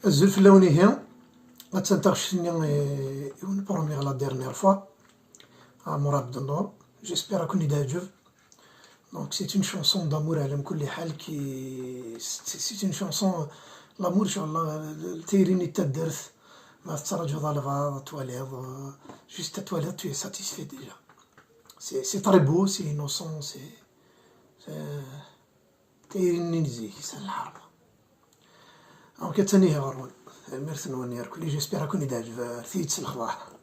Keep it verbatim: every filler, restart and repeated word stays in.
Azul fell-awen ihi. Attan taɣect-nni i, i wen-promiɣ la dernière fois. Amour Abdenour. J'espère ad ken-id-teɛǧeb. Donc c'est une chanson d'amour على كل حال qui c'est c'est une chanson l'amour شغل tayri-nni n taddart ma tettraǧuḍ albaɛḍ ad twaliḍ euh, juste ad twaliḍ tu es satisfait déjà. C'est c'est très beau, c'est innocent, c'est c'est tayri-nni n zik, sɛan lḥerma. Donc attan ihi ɣer-wen. Tanemmirt-nwen irkelli, j'espère ad ken-id-teɛǧeb, rret-iyi-d s lexbar.